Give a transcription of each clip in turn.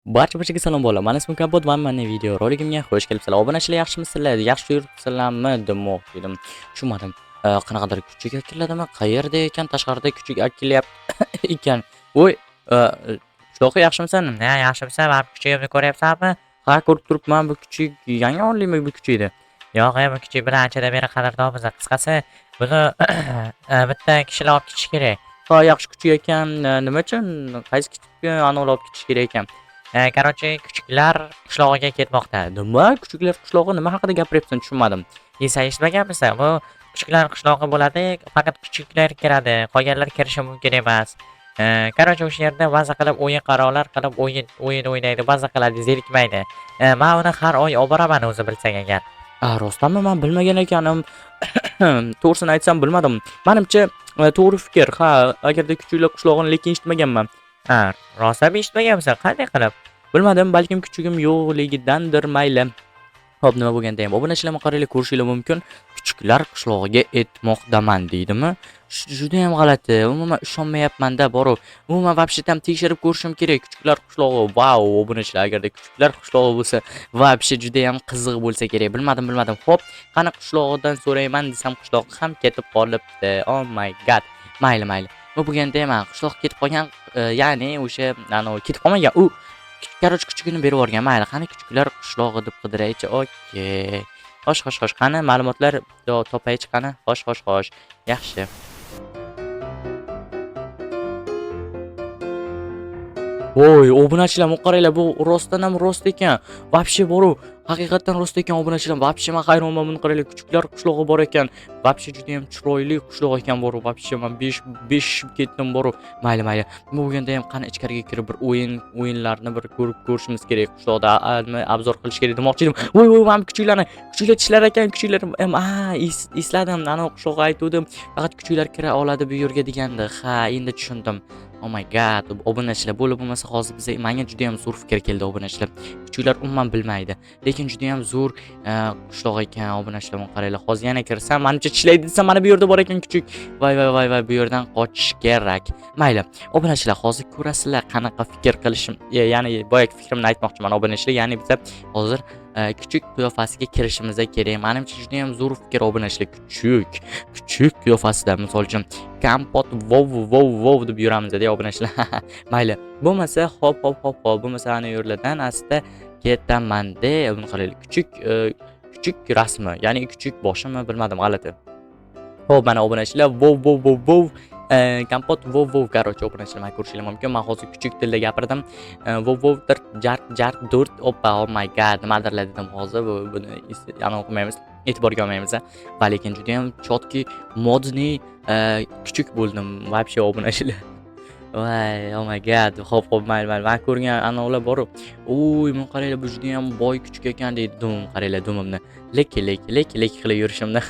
Barcha-barchaga salom bolalar. Mana ismim Kompot va meni video roligimga xush kelibsizlar. Obunachilar, yaxshimisizlar? Yaxshi yuribsizlarmi demoqchi edim. Tushunmadim. Qanaqadir kuchuk akilladimi? Qayerda ekan? Tashqarida kuchuk akillayapti ekan. Voy, qishloqi, yaxshimisan? Ha, yaxshimisan? Mana bu kuchugimni ko'ryapsanmi? Ha, ko'rib turibman, bu kuchuk yangi oldingmi bu kuchukni? Yo'q, bu kuchuk bilan anchadan beri qadrdonmiz. Qisqasi, buni bitta kishilar olib ketish kerak. Ha, yaxshi kuchuk ekan. Nima uchun? Qaysi kuchukni anavi olib ketish kerak ekan? Короче, kuchuklar qishlog'iga ketmoqda. Nima? Kuchuklar qishlog'i, nima haqida gapiryapsan? Tushunmadim. Sen eshitmaganmisan? Bu kuchuklar qishlog'i bo'ladi, faqat kuchuklar kiradi, qolganlar kirishi mumkin emas. Короче, o'sha yerda maza qilib o'yin qarolar qilib o'yin o'yin o'ynaydi, maza qiladi, zerikmaydi. Men uni har oy olib boraman, o'zi bilsang agar. A, rostdanmi? Men bilmagan ekanim. To'g'risini aytsam, bilmadim. Manimcha, to'g'ri fikr. Ha, agarda kuchuklar qishlog'ini lekin eshitmaganman. Ha, rostdan eshitmaganmisan? Qanday qilib? Bilmadim, balkim kuchugim yo'qligidandir, mayli. Xo'p, nima bo'lganda ham, obunachilar, qaranglar, ko'rishinglar mumkin. Kuchuklar qishlog'iga etmoqdaman deydimi? Juda ham g'alati. Umuman ishonmayapman-da, borib. Umuman вообще там tekshirib ko'rishim kerak. Kuchuklar qishlog'i. Vau, obunachilar, agarda kuchuklar qishlog'i bo'lsa, вообще juda ham qiziq bo'lsa kerak. Bilmadim, bilmadim. Xo'p, qani qishlog'idan so'rayman desam, qishloq ham ketib qolibdi. Oh my God. Mayli, mayli. Nima bo'lganda ham, qishloq ketib qolgan, ya'ni o'sha anavi ketib qolmagan. U, короче, kuchugini berib yuborgan. Mayli, qani kuchuklar qishlog'i deb qidiraychi. Okey. Xo'sh, xo'sh, xo'sh. Qani ma'lumotlar topaychi qani. Xo'sh, xo'sh, xo'sh. Yaxshi. Voy, obunachilar, bu qaranglar, bu rostdan ham rost ekan. Вообще boru, haqiqatdan rost ekan, obunachilar. Вообще men hayronman, buni qaranglar, kuchuklar qishlog'i bor ekan. Вообще juda ham chiroyli qishloq ekan boru. Вообще men 5 5 ketdim boru. Mayli, mayli. Nima bo'lganda ham, qani ichkariga kirib bir o'yinlarni bir ko'rib ko'rishimiz kerak. Qishloqda nima обзор qilish kerak demoqchi edim. Voy, voy, mana bu kuchuklarni, kuchuklar tishlar ekan, kuchuklar. A, esladim. Ana qishloqqa aytuvdim. Faqat kuchuklar kira oladi bu yerga degandi. Ha, endi tushundim. Oh my God, obunachilar, bo'lib bo'lmasa hozir biza, menga juda ham zo'r fikr keldi, obunachilar. Kuchuklar umuman bilmaydi. Lekin juda ham zo'r qishloq ekan, obunachilar, buni qaranglar. Hozir yana kirsam, manimcha tishlaydi desam, mana bu yerda bor ekan kuchuk. Voy, voy, voy, voy, bu yerdan qochish kerak. Mayli, obunachilar, hozir ko'rasizlar qanaqa fikr qilishim, ya'ni boyagi fikrimni aytmoqchiman, obunachilar, ya'ni biza hozir kuchuk qiyofasiga kirishimiz kerak. Manimcha, juda ham zo'r fikr, obunachilar. Kuchuk, kuchuk qiyofasida, misol uchun, Kompot vov vov vov deb yuramiz-da, obunachilar. Mayli. Bo'lmasa, hop hop hop hop, bo'lmasa ana yerlardan asta ketaman-da. Buni qaranglar, kuchuk, kuchuk rasmi, ya'ni kuchuk boshimi, bilmadim, g'alati. Xo'p, mana obunachilar, vov vov vov vov, Kompot vov vov, короче, obunachilar, mana ko'rishingiz mumkin. Men hozir kuchuk tilda gapirdim. Vov vov bir jart jart to'rt, oppa, oh my God, nimadirlar dedim hozir. Buni anavi qilmaymiz, e'tiborga olmaymiz. Va lekin juda ham чёткий, модный kuchuk bo'ldim вообще, obunachilar. Voy, oh my God. Xo'p, xo'p, mayli, mayli. Men ko'rgan anavilar bor. Uy, buni qaranglar, bu juda ham boy kuchuk ekan deydi. Dumim qaranglar, dumimni. Leki, leki, leki, leki qilib yurishimni.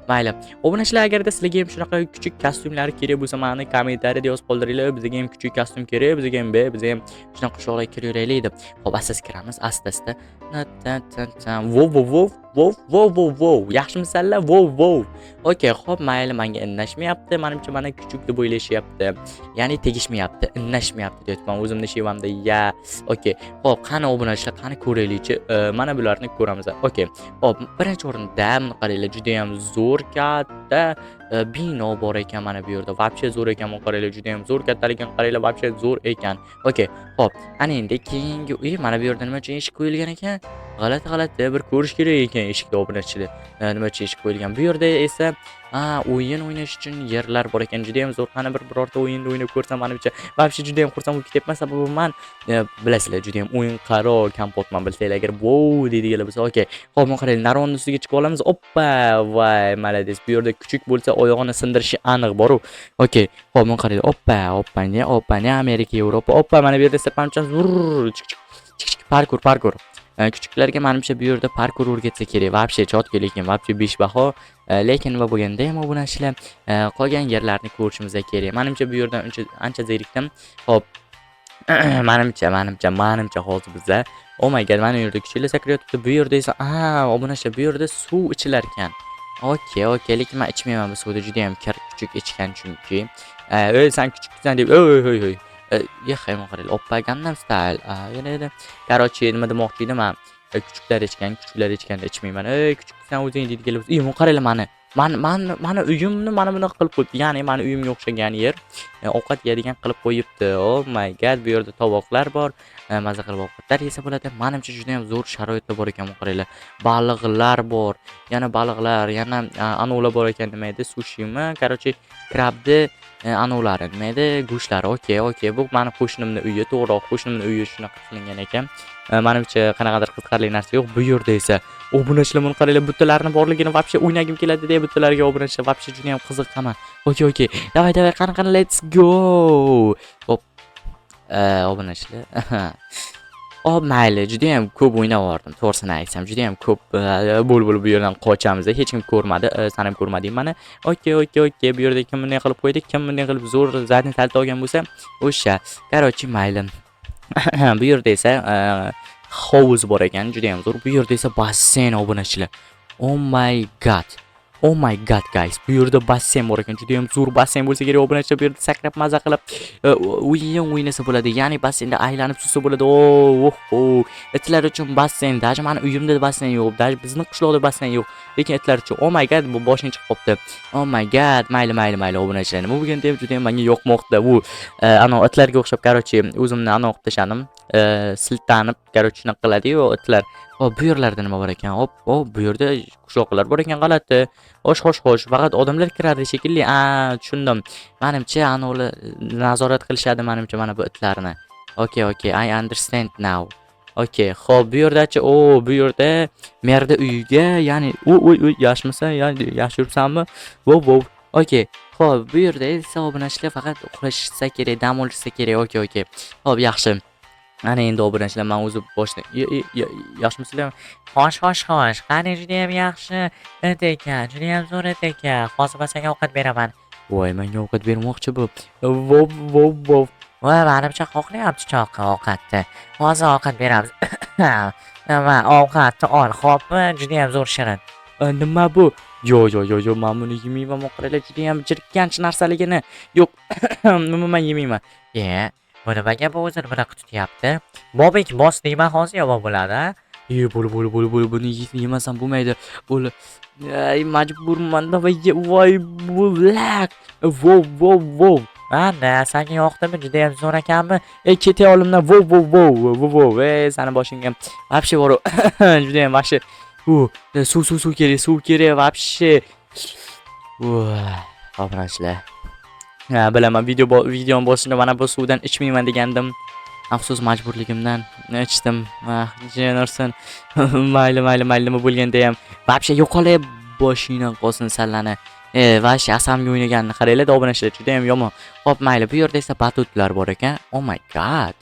Mayli. Obunachilar, agarda sizlarga ham shunaqa kuchuk kostyumlari kerak bo'lsa, mani kommentariyada yozib qoldiringlar. Bizga ham kuchuk kostyum kerak, bizga ham bizga ham shunaqa qishloqlarga kiraveraylik deb. Xo'p, asta kiramiz, asta-asta. Ta ta ta ta. Vov vov vov vov vov vov vov. Yaxshimisanlar? Vov vov. Okey, xo'p, mayli, menga indashmayapti. Menimcha, meni kuchuk deb o'ylashyapti. Ya'ni tegishmayapti, indashmayapti deyapman o'zimni shevamda. Ya, okey. Xo'p, qani obunachilar, qani ko'raylikchi. Mana bularni ko'ramiz. Okey. Xo'p, birinchi o'rinda buni qaranglar, juda ham zo'r katta bino bor ekan mana bu yerda. Вообще zo'r ekan, buni qaranglar, juda ham zo'r kattaligini qaranglar, вообще zo'r ekan. Okey. Xo'p, ana endi keyingi uy, mana bu yerda nima uchun eshik qo'yilgan ekan? G'alati, g'alati, bir ko'rish kerak ekan eshikni, obunachilar. Nima uchun eshik qo'yilgan? Bu yerda esa, a, o'yin o'ynash uchun yerlar bor ekan. Juda ham zo'r. Qani bir birorta o'yinni o'ynab ko'rsam, manimcha, вообще juda ham xursand bo'lib ketyapman. Sababi man, bilasizlar, juda ham o'yinqaro Kompotman, bilsanglar agar, vou deydiganlar bo'lsa, okey. Xo'p, buni qarang, narvonni ustiga chiqib olamiz. Oppa, voy, молодец. Bu yerda kuchuk bo'lsa, oyog'ini sindirishi aniq bor-u. Okey. Xo'p, buni qarang. Oppa, oppani, oppani, Amerika, Yevropa. Oppa, mana bu yerda sirpancha zurr, chik chik chik chik, parkur, parkur. Kuchuklarga manimcha bu yerda parkur o'rgatsa kerak. Вообще чётко, lekin вообще 5 baho. Lekin nima bo'lganda ham, obunachilar, qolgan yerlarni ko'rishimiz kerak. Manimcha, bu yerdan uncha ancha zerikdim. Xo'p. Manimcha, manimcha, manimcha hozir biza, oh my God, mana bu yerda kuchuklar sakrayotibdi. Bu yerda esa, a, obunachilar, bu yerda suv ichilar ekan. Okey, okey, lekin men ichmayman bu suvni, juda ham kir, kuchuk ichgan chunki. Ey, sen kuchuksan deb, oy, oy, oy. Ye, qaranglar, Oppa Gangnam Style. Yana, короче, nima demoqchi edim man? Kuchuklar ichgan, kuchuklar ichganda ichmayman. Ey, kuchuk, san o'zing deydi. Ey, buni qaranglar mani. Man mani uyimni mana bunaqa qilib qo'yibdi. Ya'ni mani uyimga o'xshagan yer, ovqat yeydigan qilib qo'yibdi. Oh my God, bu yerda tovoqlar bor. Maza qilib ovqatlar yesa bo'ladi. Manimcha, juda ham zo'r sharoitlar bor ekan, bu qaranglar. Baliqlar bor. Yana baliqlar, yana anovlar bor ekan, nima edi? Sushimi? Короче, краб ni anovlari, nima edi? Go'shtlari. Okey. Bu mani qo'shnimni uyi, to'g'riroq qo'shnimni uyi shunaqa qilingan ekan. Manimcha, qanaqadir qiziqarli narsa yo'q. Bu yerda esa obunachilar, buni qaranglar, butalarni borligini вообще o'ynagim keladi deya butalarga, obunachilar, вообще juda ham qiziqaman. Okey. Давай, давай, qani, qani, let's go. Hop. Obunachilar. Hop, mayli, juda ham ko'p o'ynab yubordim. To'g'risini aytsam, juda ham ko'p bo'lib bu yerdan qochamiz. Hech kim ko'rmadi. San ham ko'rmading mani. Okey. Bu yerda kim bunday qilib qo'ydi? Kim bunday qilib zo'r задний salto olgan bo'lsa, o'sha. Короче, mayli. Bu yerda esa hovuz bor ekan, juda ham zo'r. Bu yerda esa basseyn, obunachilar. Oh my God. Oh my God, guys. Bu yerda basseyn bor ekan. Juda ham zo'r basseyn bo'lsa kerak, obunachilar. Bu yerda sakrab, maza qilib o'yin o'ynasa bo'ladi. Ya'ni basseynda aylanib suzsa bo'ladi. Oh, oh, itlar uchun basseyn. Даже mani uyimda basseyn yo'q. Даже bizni qishloqda basseyn yo'q. Lekin itlar uchun. Oh my God, bu boshing chiqib qolibdi. Oh my God. Mayli, mayli, mayli, obunachilar. Nima bo'lganda ham juda ham menga yoqmoqda. Bu ano itlarga o'xshab, короче, o'zimni ano qilib tashladim. Siltanib, короче, shunaqa qiladi-yu itlar. Hop, bu yerlarda nima bor ekan? Hop, hop, bu yerda qishloqlar bor ekan, g'alati. Xo'sh, xo'sh, xo'sh. Faqat odamlar kiradi shekilli. A, tushundim. Manimcha, anavlar nazorat qilishadi, manimcha, mana bu itlarni. Okey, I understand now. Okey, xo'p, bu yerdachi, o, bu yerda merda uyiga, ya'ni u uy uy yaxshimisan? Ya'ni yaxshi yuribsanmi? Vov, vov. Okey. Xo'p, bu yerda esa obunachilar faqat uxlashsa kerak, dam olishsa kerak. Okey. Xo'p, yaxshi. Ana endi, obunachilar, men o'zi boshdan yaxshimisizlar? Xo'sh, xo'sh, xo'sh. Qani, judayam yaxshi it ekan, judayam zo'r it ekan. Hozir men senga ovqat beraman. Voy, menga ovqat bermoqchi bu. Vov, vov, vov. Voy, manimcha xohlayapti choqqa ovqatni. Hozir ovqat beramiz. Nima, ovqatni ol, xo'pmi? Judayam zo'r, shirin. Nima bu? Yo, yo, yo, yo, men buni yemayman. Qaranglar, judayam jirkanch narsaligini. Yo'q, umuman yemayman. Ye, bu nimaga bu o'zini bunaqa tutyapti? Bobek bos deyman, hozir yomon bo'ladi, a? E, bo'l, bo'l, bo'l, bo'l, buni yemasam bo'lmaydi. Bo'l. Ay, majburman. Давай, ye, voy, bu lak. Vov, vov, vov. Mana, senga yoqdimi? Judayam zo'r ekanmi? Ey, ketay olimdan. Vov, vov, vov, vov, vov. Ey, sani boshingga. Вообще bor. Judayam вообще. U, suv, suv, suv kerak, suv kerak вообще. Obunachilar. Ha, bilaman, videoni boshida mana bu suvdan ichmayman degandim. Afsus, majburligimdan ichdim. Ah, jiyanursin. Mayli, mayli, mayli, nima bo'lganda ham. Вообще yo'qolib boshingdan qolsin sallani. E, вообще asamga o'ynaganini qaranglar, obunachilar, juda ham yomon. Xo'p, mayli, bu yerda esa batutlar bor ekan. Oh my God.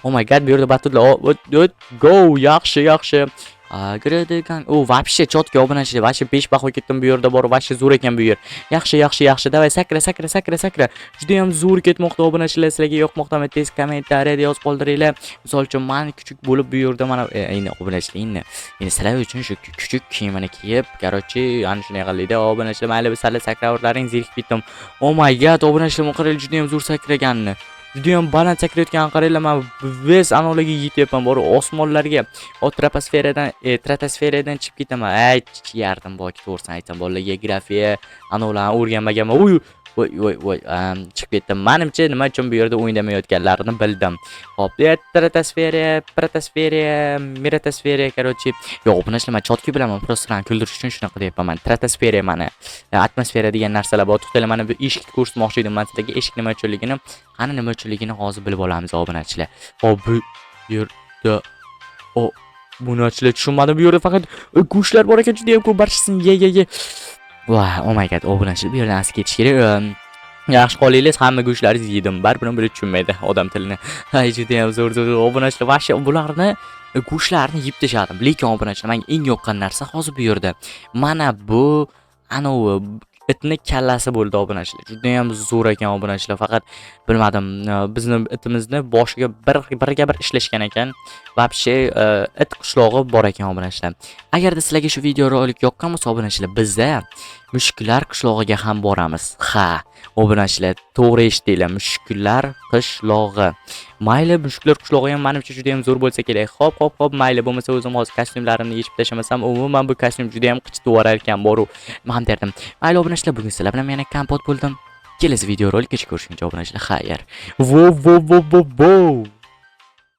Oh my God, bu yerda batutlar. Oh, go, yaxshi, yaxshi. Giradigan. O, вообще чётко, obunachilar. Вообще 5 baho ketdim bu yerda bor. Вообще zo'r ekan bu yer. Yaxshi, yaxshi, yaxshi. Давай, sakra, sakra, sakra, sakra. Juda ham zo'r ketmoqda, obunachilar. Sizlarga yoqmoqdami? Tez kommentariyada yozib qoldiringlar. Misol uchun, men kuchuk bo'lib bu yerda mana endi, obunachilar, endi sizlar uchun shu kuchuk kiyimini kiyib, короче, ana shunday qildik, obunachilar. Mayli, sizlar sakraverlaring, zerikib ketdim. Oh my God, obunachilar, qaranglar, juda ham zo'r sakraganini. Juda ham baland sakrayotganini qaranglar, men ves anavlarga yetyapman, borib osmonlarga. O troposferadan, stratosferadan chiqib ketaman. Ay, yardim bor, to'g'risini aytsam, bolalar, geografiya anavlarni o'rganmaganman. Uy, voy, voy, voy, chiqib ketdim. Manimcha, nima uchun bu yerda o'ynamayotganlarini bildim. Xo'p, stratosfera, protosfera, miratosfera, короче, yo'q, obunachilar, men чётко bilaman, просто sizlarni kuldirish uchun shunaqa deyapman. Stratosfera mana, atmosfera degan narsalar bor. To'xtanglar, mana bu eshikni ko'rsatmoqchi edim men sizlarga, eshik nima uchunligini. Qani, nima uchunligini hozir bilib olamiz, obunachilar. Hop, bu yerda o obunachilar, tushunmadim. Bu yerda faqat go'shtlar bor ekan, juda ham ko'p, barchasini ye, ye, ye. Voy, oh my God, obunachilar, bu yerdan asli ketish kerak. Yaxshi qolinglar, hamma go'shtlarni yedim. Baribir biri tushunmaydi odam tilini. Ay, juda ham zo'r, zo'r, obunachilar, вообще bularni go'shtlarni yeb tashladim. Lekin, obunachilar, menga eng yoqqan narsa hozir bu yerda. Mana bu anavi itni kallasi bo'ldi, obunachilar. Juda ham zo'r ekan, obunachilar. Faqat bilmadim, bizni itimizni boshiga bir birga bir ishlashgan ekan. Вообще it qishlog'i bor ekan, obunachilar. Agarda sizlarga shu videorolik yoqqan bo'lsa, obunachilar, bizda Mushuklar qishlog'iga ham boramiz. Ha, obunachilar, to'g'ri eshitdinglar, mushuklar qishlog'i. Mayli, mushuklar qishlog'i ham manimcha juda ham zo'r bo'lsa kerak. Xo'p, xo'p, xo'p, mayli, bo'lmasa o'zim hozir kostyumlarimni yechib tashlamasam, umuman bu kostyum juda ham qichitib yuborar ekan, boru. Man derdim. Mayli, obunachilar, bugun sizlar bilan yana Kompot bo'ldim. Kelasi videorolikgacha ko'rishguncha, obunachilar, xayr. Vo vo vo vo vo.